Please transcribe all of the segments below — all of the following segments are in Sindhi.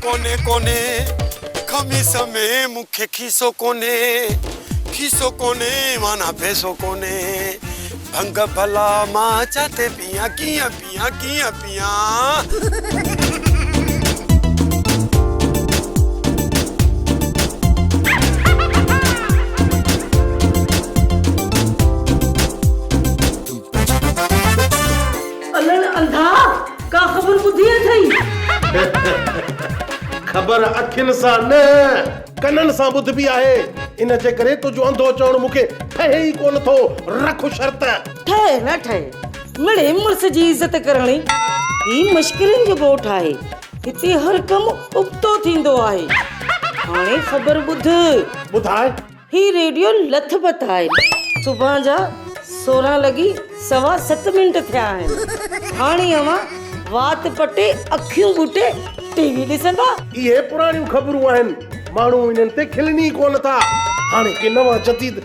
ڪونهي ڪونهي قميص ۾ مون کي کيسو ڪونهي کيسو ڪونهي معنيٰ پئسو ڪونهي ڀنگ ڀلا مان ڇا تي پيان ڪيئن پيان ڪيئن پيان. الڙ انڌا، ڪا خبر ٻڌي اٿئي؟ خبر اکين سان نه، ڪنن سان ٻڌبي آهي. ان جي ڪري تنهنجو انڌو چوڻ مون کي ٺهي ئي ڪونه ٿو. رک شرط. ٺهي نه ٺهي، مڙئي مڙس جي عزت ڪرڻ هي مشڪرين جو ڳوٺ آهي. هتي هر ڪم ابتو ٿيندو آهي. هاڻي خبر ٻڌ. ٻڌاء. هي ريڊيو لٿ پٿ آهي. صبح جا 16 لڳي سوا ست منٽ ٿيا آهن. هاڻي اوهان وات پٽي اکيون ٻوٽي ٽي وي ڏسندا. اهي پراڻيون خبرون آهن. ماڻهو انهن تي کلن ئي ڪونه ٿا. هاڻي ڪي نوان جديد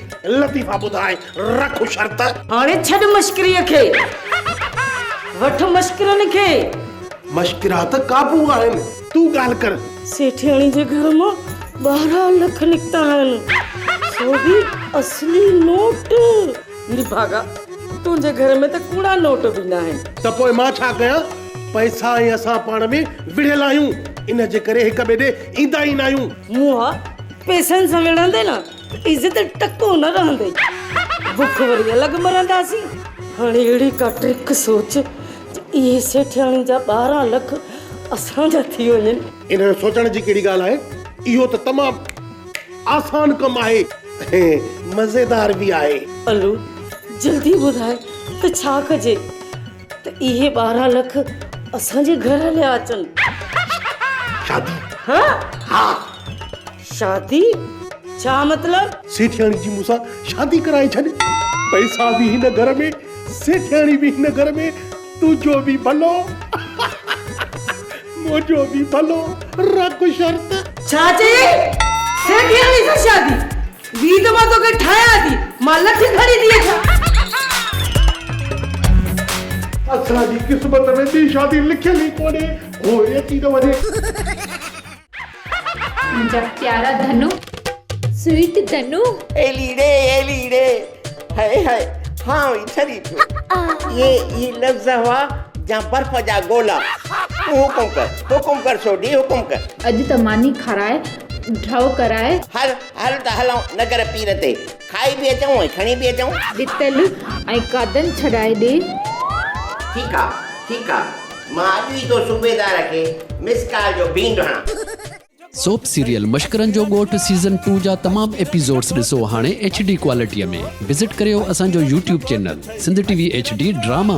لطيفا ٻڌاء. رک شرط. هاڻي ڇڏ مشڪريء کي. وٺ مشڪرن کي. مشڪرا ته قابو آهن. تون ڳالهه ڪر. سيٺياڻي جي گهر مان 12 لک نڪتا آهن، سو به اصلي نوٽ. نڀاڳا، تنهنجي گهر ۾ ته ڪوڙا نوٽ به ناهن. ته پوء مان ڇا ڪيان؟ پئسا ۽ اسان پاڻ ۾ وڙهيل آهيون، ان جي ڪري هڪ ٻئي ڏي ايندا ئي ناهيون. موها، پئسن سان وڙهندين نه ته عزت ٽڪو نه رهندئي. بک وري الڳ مرنداسين. هاڻي اهڙي ڪا ٽرڪ سوچ ته اهي سيٺياڻي جا 12 لک اسان جا ٿي وڃن. ان ۾ سوچڻ جي ڪهڙي ڳالهه آهي؟ اهو ته تمام آسان ڪم آهي ۽ مزيدار به آهي. الو، جلدي ٻڌاء ته ڇا ڪجي ته اهي 12 لک اسان جي گهر هليا اچن. شادي. ها؟ ها. شادي؟ ڇا مطلب؟ سيٺياڻي جي مون سان شادي ڪرائي ڇڏ. پئسا به هن گهر ۾، سيٺياڻي به هن گهر ۾، تنهنجو به ڀلو، منهنجو به ڀلو، رک شرط. ڇا چيئي؟ سيٺياڻي سان شادي؟ ٻي ته مان توکي ٺاهيان ٿي، مان لٺ کڻي ٿي اچان. اسان جي قسمت ۾ ٻي شادي لکيل ئي ڪونهي، هوء اچي نه وڃي. منهنجا پيارا ڌنو سوئيٽ ڌنو. ايلي ڙي ايلي ڙي هئي هئي هانء ئي ٺري پيو. اهي اهي لفظ هئا جا برف جا گولا. تون حڪم ڪر حڪم ڪر سوڍي حڪم ڪر. اڄ ته ماني کارائي ڍؤ ڪرائي. هل هل ته هلون نگر پير تي. کائي به اچون ۽ کڻي به اچون. ڏتل ۽ قادن ڇڏائي ڏي. ٺيڪ آ ٺيڪ آ مان اڄ ئي ٿو صوبيدار کي مس ڪال جو ڀينڊ هڻان. سوپ سيريل مشڪرن جو ڳوٺ سيزن ٽو جا تمام ايپيسوڊس ڏسو هاڻي ايڇ ڊي ڪوالٽي ۾ وزٽ ڪريو اسان جو YouTube channel Sindh T V H D drama.